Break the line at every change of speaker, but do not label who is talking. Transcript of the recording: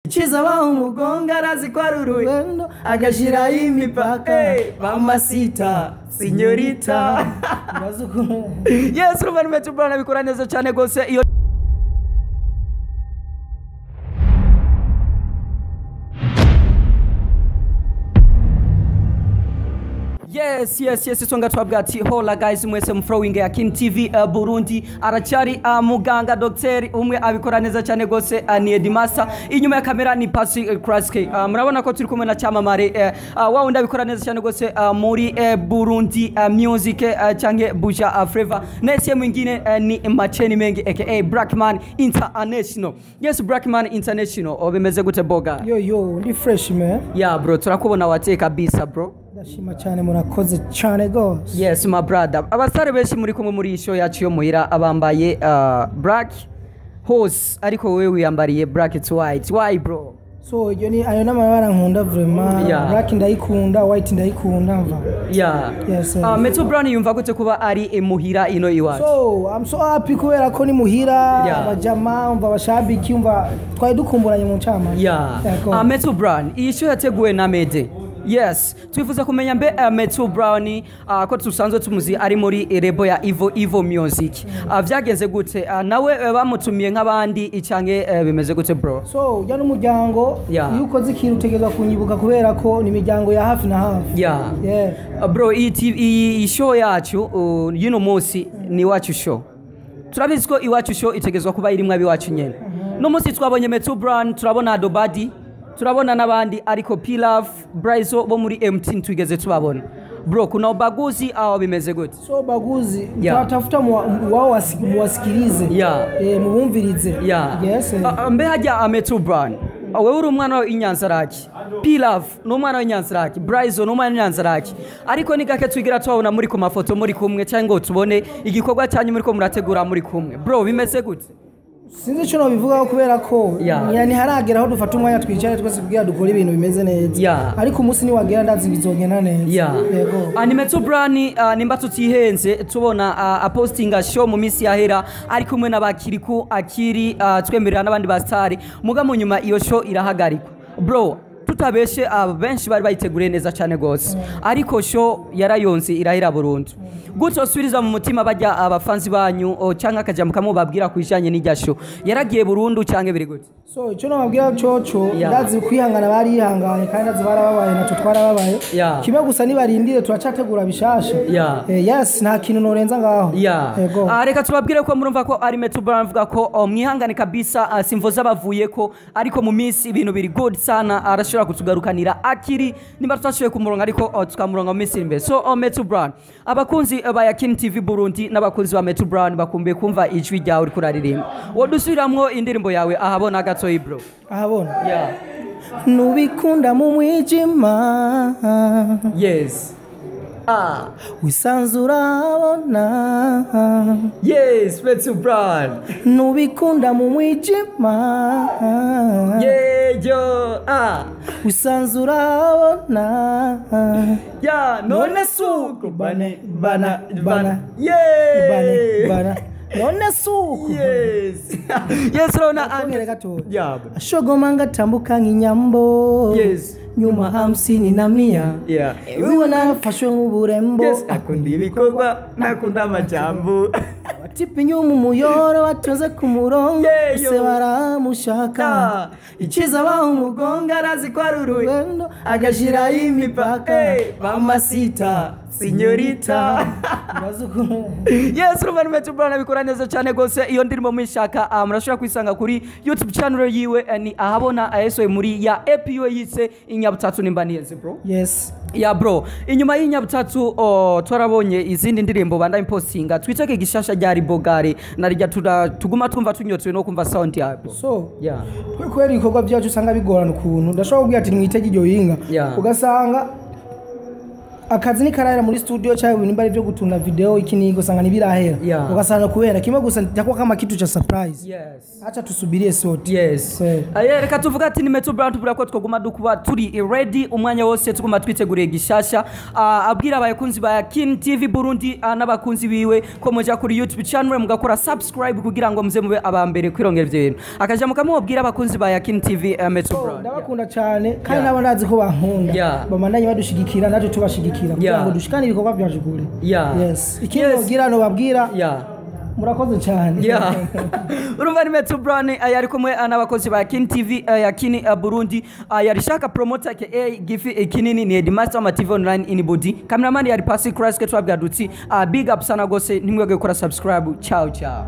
Iciza abaha umugongo arazi ko ari urugendo agashiraho imipaka. Hey, mamacita, señorita. Yes, urumva ni Metro Brown abikora neza cyane rwose iyo. Yes, songa twabwa ati hola guys, mwese mfrowing ya King TV Burundi. Aracyari muganga docteur umwe abikora neza cyane gose, ni Edimasa. Inyuma ya kamera ni Pasi Kraske. Murabona ko turi kumwe na cyamamare wa wundi abikora neza cyane gose muri Burundi music canke Buja Flavor. Nese mwingine ni Macheni Mengi aka Blackman International. Yes, Blackman International. Obimeze gute boga?
Yo yo, ndi fresh man.
Yeah bro, turakubona wateka kabisa bro.
Ndashima cyane, murakoze cyane gose.
Yes my brother. Abasare benshi muri kumwe muri show yacu yo muhira abambaye black horse, ariko wewe wiyambariye black to white. Why bro?
So iyo ni ayo n'amabara nkunda vraiment.
Yeah.
Black ndayikunda, white ndayikunda mva.
Yeah.
Yes.
Metro Brown yumva gute kuba ari muhira ino iwacu?
So I'm so happy kubera ko ni muhira,
Yeah.
abajama umva abashabiki umva twari dukumburanye mu ncama.
Yeah.
Yego.
Metro Brown, iyi show yateguwe na Mede. Yes, twifuza kumenya mbe Metro Brown ko tusanzwe tumuzi ari muri rebo ya Ivo Ivo Music. Vyagenze gute? Nawe bamutumiye nk'abandi icange bimeze gute bro?
So ujya n'umuryango,
Yeah.
iyo ukoze ikintu utegerezwa kunyibuka kubera ko ni imiryango ya hafi na hafi.
Yeah.
Yeah.
Bro, iyi show yacu y'uno munsi ni iwacu show. Turabizi ko iwacu show itegezwa kuba irimwo abiwacu nyene. No munsi twabonye Metro Brown, turabona Adobadi, turabona n'abandi, ariko P-Love, Bryzo bo muri MT twigeze tubabona. Bro, kuna ubaguzi aho bimeze gute?
So baguzi,
Yeah.
tafuta wao muwasikilize.
Yeah.
Mubumvirize.
Yeah.
Yes.
Mbe hajya Metro Brown, wewe uri umwana w'Inyanzaraki, P-Love ni umwana w'Inyanzaraki, Bryzo ni umwana w'Inyanzaraki, ariko ni gake twigira tubabona muri ku mafoto muri kumwe cyangwa ngo tubone igikorwa cyanyu muri ko murategura muri kumwe. Bro, bimeze gute?
Sinzi icyo nobivugaho kubera ko
Yeah.
ntiharagera aho dufata umwanya twicare twese kugira dukore ibintu bimeze neza.
Yeah.
Ariko umunsi niwagera ndazi bizogenda neza.
Yeah.
Yego.
Ni Metro Brown, nimba tutihenze tubona apostinga show mu minsi yahera ari kumwe n'abakiriku akiri twemerera n'abandi ba star, muga mu nyuma iyo show irahagarikwa. Bro, tutabeshe benshi bari bayiteguriye neza cyane gose, ariko show yarayonze irahera burundu. Gutyo usubiriza mu mutima bajya abafanzi banyu cyangwa akajambo kamubabwira kwijanye n'ijya show yaragiye burundu cyangwa biri gute?
So icyo nababwira coco,
Yeah.
ndazi kwihangana barihanganye kandi ndazi barababaye natwe twarababaye.
Yeah.
Kimwe gusa nibarindire turacategura bishasha.
Yeah.
Yes, nta kintu norenza ngaho.
Yeah.
Yego.
Reka tubabwire ko murumva ko ari Metro Brown avuga ko mwihangane kabisa, simvo zabavuye ko, ariko mu minsi ibintu biri good sana, arashobora kutugarukanira akiri nimba tutashoboye kumuronga, ariko tukamuronga mu minsi imbere. So Metro Brown, abakunzi ba Yakin TV Burundi n'abakunzi ba Metro Brown bakumbuye kumva ijwi ryawe uriko uraririmba. Wodusubiramwo indirimbo yawe ahabona gatoyi bro.
Ahabona.
Yeah.
Nubikunda mu mwijima.
Yes.
Wisanzura abona.
Yes, Metro Brown.
Nubikunda mu mwijima.
Yeah, yo.
Wisanzura abona.
Yeah, none suko
bane bana bana.
Yeah.
Bane bana. None suko.
Yes. Yes, Rona.
Akongera gato.
Yeah.
Ashogoma ngatambuka nk'inyambo.
Yes.
Nyuma 50 na 100.
Yeah.
Ewe nafashwe nk'uburembo.
Yes, akunda ibikorwa nakunda amajambo.
Abatipe inyuma umuyoro batonze ku murongo.
Yeah, yo.
Se baramushaka.
Iciza abaha umugongo arazi ko ari urugendo agashiraho imipaka. Hey, mamacita, señorita. Yes, urumva ni Metro Brown abikora neza cyane gose. Iyo ndirimbo muyishaka murashobora kuyisanga kuri YouTube channel yiwe, ni ahabona ayesoye muri ya EP yiwe yitse Inyabutatu nimba niyenze bro.
Yes.
Ya bro, inyuma y'inyabutatu twarabonye izindi ndirimbo bandanye postinga. Twiteke gishasha ryari bogare na rya tuguma tumva tunyotwe no kumva sound yawe bro.
So
Yeah.
twe kubera ibikorwa byacu usanga bigorana ukuntu ndashobora kubwira ati mwitege iryo yinga,
Yeah.
ugasanga Akazi nikarahera muri studio cyangwa ibintu bari byo gutunda video iki ni usanga ntibirahera, ugasanga kubera kimwe gusa itakuwa kama kitu cha surprise. Acha tusubirie sote. Kweli.
Aye, reka tuvuga ati ni Meto Brown, tubura ko twaguma dukuba turi ready umwanya wose, tuguma twiteguriye gishasha. Abwira abakunzi ba Kin TV Burundi n'abakunzi biwe ko muja kuri YouTube channel mugakora subscribe kugira ngo muze mube aba mbere kwirongera ivyo bintu. Akajambo kamwe mubwira abakunzi ba Kin TV, Meto Brown.
Ndabakunda cyane kandi nabo ndazi ko bankunda. Bamandanye badushigikira, natwe tubashigikira kugira ngo dushikane ibikorwa byacu kure. Yes, ikindi nobwira, nobabwira, murakoze cyane.
Yeah. Urumva ni Meto Brown, yari kumwe n'abakozi ba Kin TV, ya Kin Burundi, yari Shaka Promoter aka Gifi kinini, ni Headmaster wa TV online in Budi. Cameraman yari Pasi Christ, twabwira dutsi big up sana gose, ntimwege gukora subscribe. Ciao ciao.